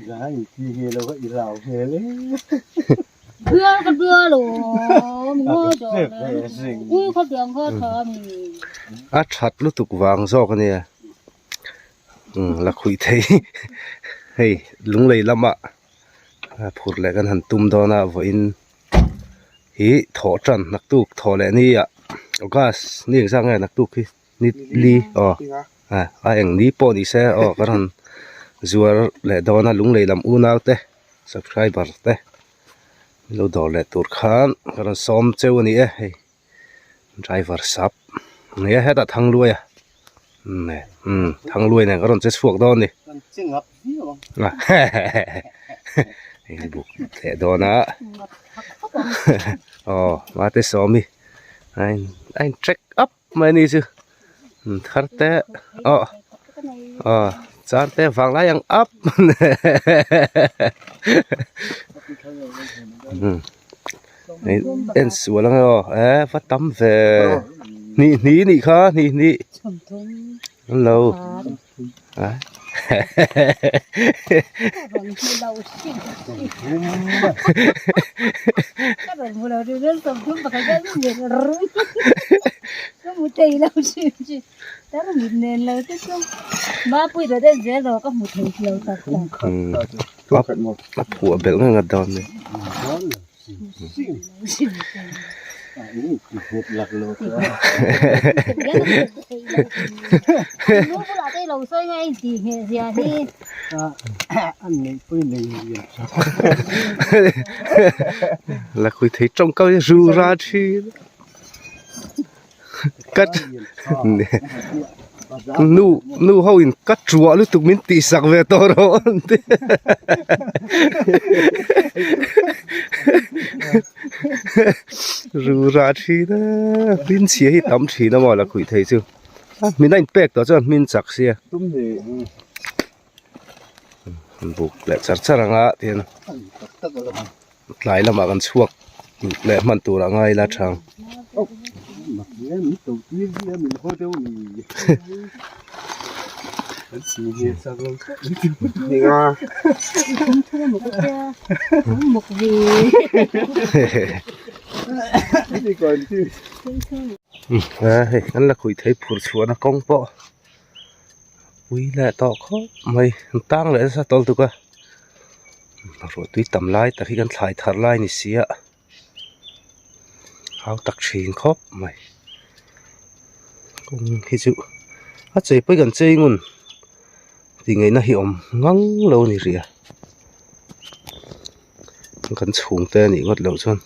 A that lutuk vang zawk a nia la khuih thei hei lunglei lamah phur leh kan han tum dawn a vawiin hi thawh tan naktuk thawh leh ni ah august ni engzah nge naktuk hi ni li aw a eng ni pawh ni se aw kan rawn zuar leh dawn a lunglei lam unau te subscriber te lo dawr leh tur khan ka rawn sawm cheu a ni e hei driver sap nia hetah thangluai a umm thangluai nen ka rawn che chhuak dawn a ni buk leh dawn a aw mate sawmi a in check up mai a ni chu thar te aw aw char te vang lai ang up en sual ang e aw e va tam ve hnih hnih nih kha hnih hnih an lo A phuah belh ngang a dawn ni. Lakhuih thei tawngkau hi ru ra thin. Ka nu nu ho in ka truah lutuk min tih sak ve tawh rawh an ti ru rah thin a hmin chhia hi tam thin a maw la khuih thei chu a hmin a inpek tawh chuan hmin chak sia buk leh char char anga tihian Tlai lamah kan chhuak leh hman tur a ngai la thang. Hei kan la khuih thei phur chhuahna kawng pawh ui leh tawh khawp mai an tang leh nasa tawl tuk a ruah tui tam lai tak hi kan thlai thar lai a ni si a hau tak thin khawp mai kawng hi chu a chei pawh hi kan chei ngun tih ngaihna hi awm ngang lo a ni rih a kan chhungte a nih ngawt loh chuan.